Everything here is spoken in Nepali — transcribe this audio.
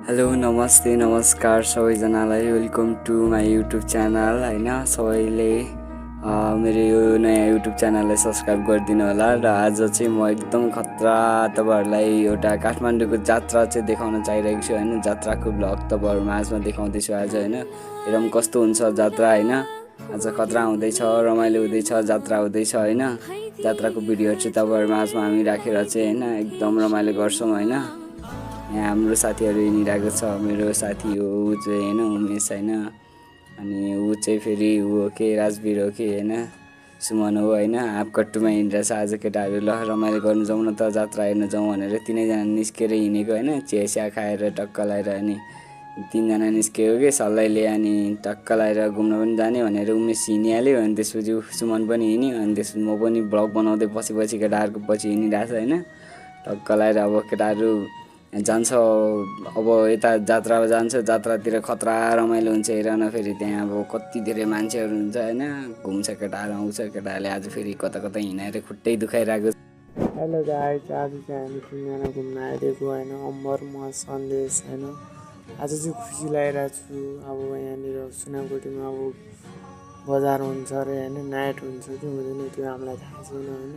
हेलो नमस्ते नमस्कार सबैजनालाई welcome to my YouTube channel होइन सबैले मेरो यो नयाँ युट्युब च्यानललाई सब्सक्राइब गरिदिनु होला। र आज चाहिँ म एकदम खतरा तपाईँहरूलाई एउटा काठमाडौँको जात्रा चाहिँ देखाउन चाहिरहेको छु होइन। जात्राको भ्लग तपाईँहरू माझमा देखाउँदैछु आज होइन। हेरौँ कस्तो हुन्छ जात्रा होइन। आज खतरा हुँदैछ, रमाइलो हुँदैछ, जात्रा हुँदैछ होइन। जात्राको भिडियोहरू चाहिँ तपाईँहरू माझमा हामी राखेर चाहिँ होइन एकदम रमाइलो गर्छौँ होइन। यहाँ हाम्रो साथीहरू हिँडिरहेको छ, मेरो साथी हो ऊ चाहिँ होइन उमेश होइन। अनि ऊ चाहिँ फेरि ऊ हो कि राजवीर हो कि होइन सुमन हो होइन। हाफकट्टुमा हिँडिरहेछ आज केटाहरू। ल रमाइलो गर्नु जाउँ न त, जात्रा हेर्नु जाउँ भनेर तिनैजना निस्केर हिँडेको होइन। चिया खाएर टक्क लगाएर अनि तिनजना निस्केको कि सल्लाहले अनि टक्क लगाएर घुम्न पनि जाने भनेर उमेश हिँडिहाल्यो। अनि त्यसपछि सुमन पनि हिँड्यो। अनि त्यसपछि म पनि भ्लग बनाउँदै पछि केटाहरूको पछि हिँडिरहेको छ होइन। टक्क लगाएर अब केटाहरू जान्छ, अब यता जात्रा जान्छ, जात्रातिर खतरा रमाइलो हुन्छ। हेर न फेरि त्यहाँ अब कति धेरै मान्छेहरू हुन्छ होइन। घुम्छ केटाहरू, आउँछ केटाहरूले। आज फेरि कता कता हिँडेर खुट्टै दुखाइरहेको। हेलो गाइस, आज चाहिँ हामी तिनजना घुम्न आइदिएको होइन। अम्बर म सन्देश होइन। आज चाहिँ खुसी लागिरहेको छु। अब यहाँनिर सुनाकोटीमा अब बजार हुन्छ अरे होइन, नाइट हुन्छ कि हुँदैन त्यो हामीलाई थाहा छैन होइन।